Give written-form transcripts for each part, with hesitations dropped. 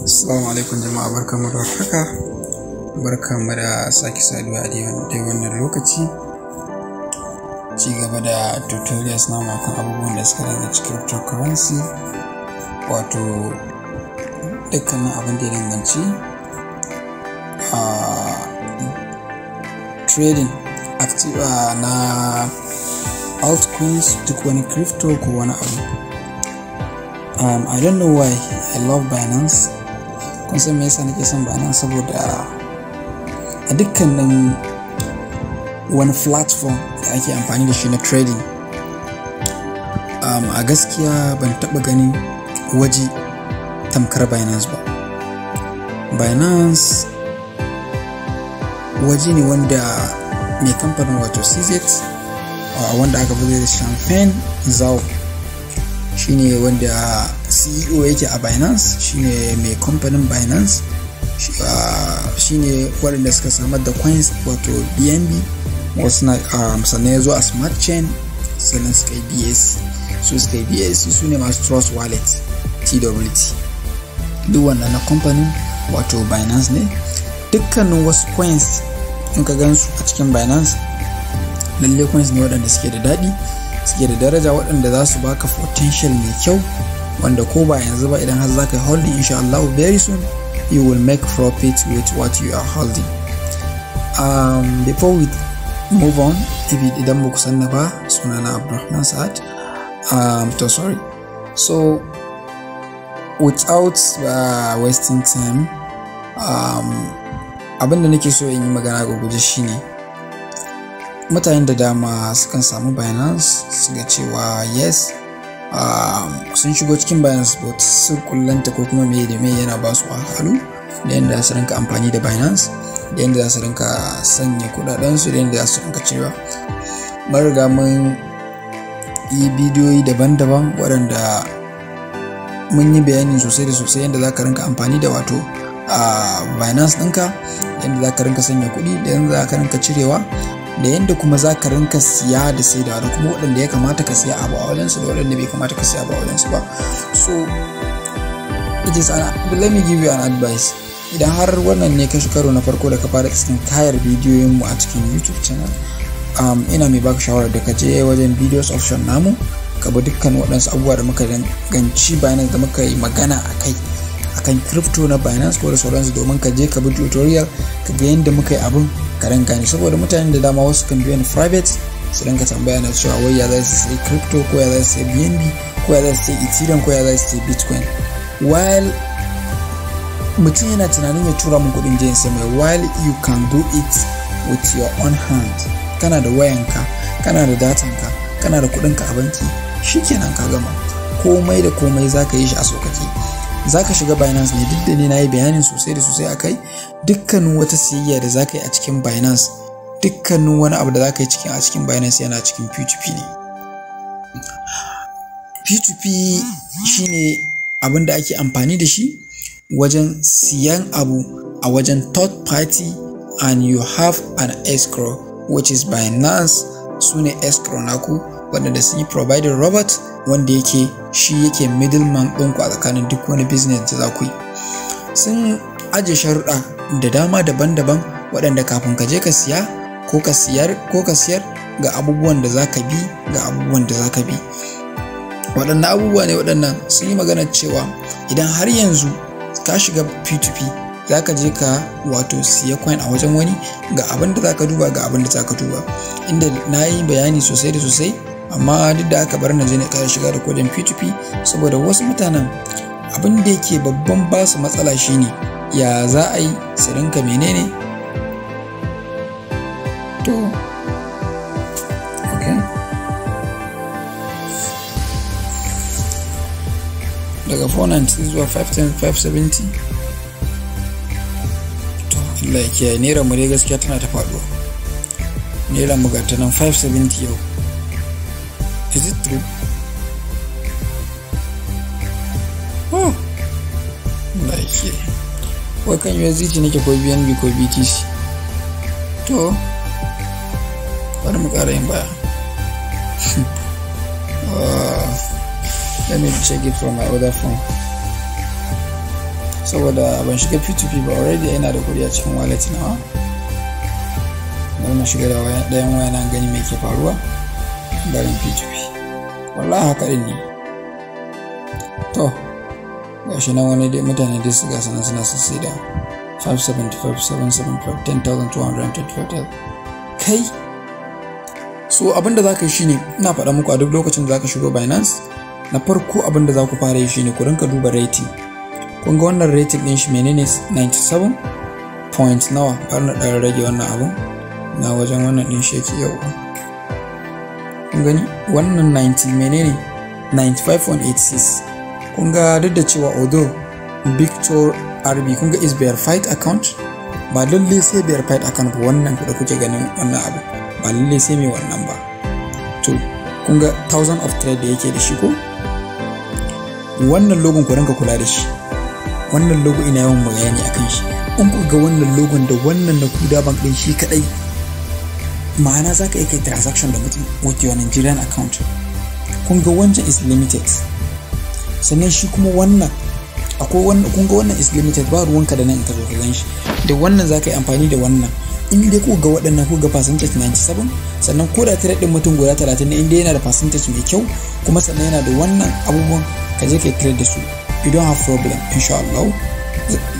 Assalamu alaikum jama'a, barkanmu da warhaka. Barkanmu da sake saduwa a dai wannan lokaci. Ci gaba da tutorials namu akan abubuwan da suka danganci cryptocurrency, wato dukkanin abin da ya danganci trading active na altcoins, duk wani crypto ko wani abu. I don't know why I love Binance. Kun san me yasa nake son Binance? Saboda a dukkanin wani platform da ake amfani da shi na trading, a gaskiya ban taɓa ganin waje tamkar Binance ba. Binance waje ne wanda mai kamfanin, wato CZ, wanda aka fi da Changpeng Zhao, shine wanda CEO yake a Binance, shine mai kamfanin Binance, shine waɗanda suka samar da coins, wato BNB, wasu na sannan ya zo a Smart Chain, sannan suka yi BSC, su suka yi BSC, su ne masu Trust Wallet, TWT. Duk wannan na kamfanin wato Binance ne. Dukkanin wasu coins in ka gansu a cikin Binance, lalle coins ne waɗanda suke da daɗi, suke da daraja, waɗanda za su baka potential mai kyau, wanda ko ba yanzu ba, idan har za ka yi holding, insha Allah very soon you will make profit with what you are holding. Before we move on, if idan ba ku sanna ba, sunana Abdulrahman Sa'ad. To, sorry, so without wasting time, abin da nake so in yi magana ga guje shine mutanen da dama sukan samu Binance su ga cewa yes, sun shigo cikin Binance, but su kullanta ko kuma me da me yana ba su wahalhalu da yadda za su rinka amfani da Binance, da yadda za su rinka sanya kudadensu, da yadda za su rinka cirewa. Mun riga mun yi bidiyoyi daban-daban waɗanda mun yi bayani sosai da sosai yadda za ka rinka amfani da wato a Binance ɗinka, yadda za ka rinka sanya kuɗi, da yadda za ka rinka cirewa, da yadda kuma za ka rinka siya da saidawa, da kuma waɗanda ya kamata ka siya abu a wajensu da waɗanda bai kamata ka siya abu a wajensu ba. So it is an, let me give you an advice. Idan har wannan ne kashi karo na farko da ka fara cikin kayar bidiyoyin mu a cikin YouTube channel, ina mai baka shawarar da ka je wajen videos option namu, ka bi dukkan waɗansu abubuwa da muka danganci Binance, da muka yi magana a kai akan crypto na Binance ko da sauransu, domin ka je ka bi tutorial ka ga yadda muka yi abin, ka ran gane. Saboda mutanen da dama, wasu kan biyo ni private su rinka tambaya na cewa wai ya za su sayi crypto, ko ya za su sayi BNB, ko ya za su sayi Ethereum, ko ya za su sayi Bitcoin, while mutum yana tunanin ya tura min kuɗin je sai mai, while you can do it with your own hand. Kana da wayanka, kana da datanka, kana da kuɗinka a banki, shikenan ka gama komai da komai. Za ka yi shi a sauƙaƙe. Za ka shiga Binance ne, duk da ni na yi bayanin sosai da sosai a kai. Dukkanin wata siyayya da za ka yi a cikin Binance, dukkanin wani abu da za ka yi a cikin Binance yana cikin P2P ne. P2P shine abin da ake amfani da shi wajen siyan abu a wajen third party, and you have an escrow, which is Binance. Su ne escrow naku, waɗanda sun yi providing robot wanda yake shi yake middleman ɗinku a tsakanin duk wani business da za ku yi. Sun ajiye sharuɗa da dama daban-daban, waɗanda kafin ka je ka siya ko ka siyar, ga abubuwan da za ka bi, ga abubuwan da za ka bi. Waɗannan abubuwa ne waɗannan? Sun yi magana cewa idan har yanzu ka shiga P2P, za ka je ka wato siya coin a wajen wani, ga abin da za ka duba, ga abin da za ka duba, inda na yi bayani sosai da sosai. Amma duk da aka bar na je na ƙara shiga da kodin P2P, saboda wasu mutanen abin da yake babban ba su matsala shine ya za a yi su rinka menene. To, okay, daga 496 zuwa 510, 570. To, Allah ya kiyaye. Naira mu dai gaskiya tana ta faduwa. Naira mu ga ta nan 570 yau. Is it true? Oh, Allah ya kiyaye. Wai kan USDT nake ko BNB ko BTC? To, bari mu ƙara yin baya. Let me check it from my other phone. Saboda ban shiga P2P ba, already ina da kuɗi a cikin wallet nawa. Bari na shiga da ɗayan waya na gani me ke faruwa. Barin P2P. Wallahi haka ɗin ne. To, gashi nan wani dai mutane dai su gasa nan suna sassaida 575, 775, 10,225. Kai! So abin da za ka yi shine, ina faɗa muku, a duk lokacin da za ka shigo Binance, na farko abin da za ku fara yi shine ku rinka duba rating. Kun ga wannan rating ɗin shi menene? 97 point nawa? Bari na ɗan rage wannan abun na wajen wannan ɗin shi yake yau. Kun gani wannan 90 menene, 95.86. Kun ga duk da cewa although Victor RB, kun ga is verified account, ba lalle sai verified account ba. Wannan da kuke ganin wannan abu ba lalle sai mai wannan ba. To, kun ga thousand of trade da yake da shi ko wannan logon, ku rinka kula da shi. Wannan logo ina yawan bayani akan shi. In ku ga wannan logon da wannan na Kuda Bank din shi kadai, ma'ana za ka iya kai transaction da mutum with your Nigerian account. Kun ga wancan is limited. Sannan shi kuma wannan akwai wannan, kun ga wannan is limited, ba ruwanka da nan. In ka zo ka gan shi da wannan, za ka yi amfani da wannan. In dai ku ga waɗannan, ku ga percentage 97, sannan ko da trade din mutum guda 30 ne, in dai yana da percentage mai kyau, kuma sannan yana da wannan abubuwan, ka je ka yi trade da su, you don't have problem. Insha Allah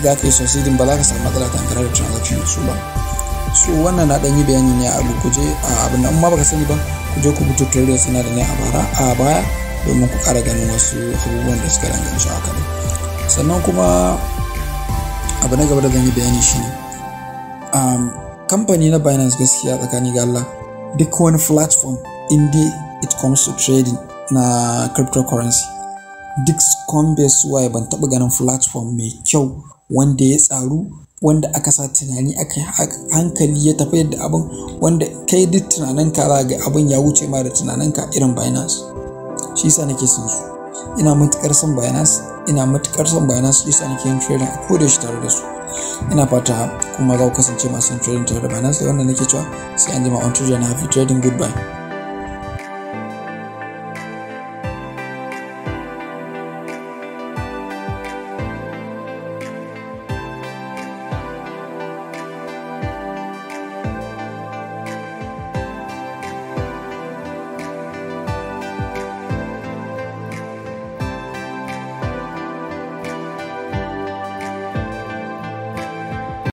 za ka yi succeeding, ba za ka samu matsala dangane da transaction da su ba. So wannan na ɗan yi bayani ne a gurguje a abin nan. Ma baka sani ba, ku je ku bi tutorials ina da ne a bara a baya domin ku ƙara ganin wasu abubuwan da suka danganci haka ne. Sannan kuma abu na gaba da zan yi bayani shine kamfani na Binance, gaskiya tsakani ga Allah, duk wani platform in dai it comes to trading na cryptocurrency, duk Coinbase waye, ban taɓa ganin platform mai kyau wanda ya tsaru, wanda aka sa tunani, aka hankali, ya tafi yadda abin wanda kai duk tunaninka za ga abin ya wuce ma da tunaninka irin Binance. Shi yasa nake son su. Ina matukar son Binance, ina matukar son Binance. Shi yasa nake yin trading a koda yaushe tare da su. Ina fata kuma za ku kasance masu yin trading tare da Binance. Da wannan nake cewa sai an jima on trading. Happy trading, goodbye.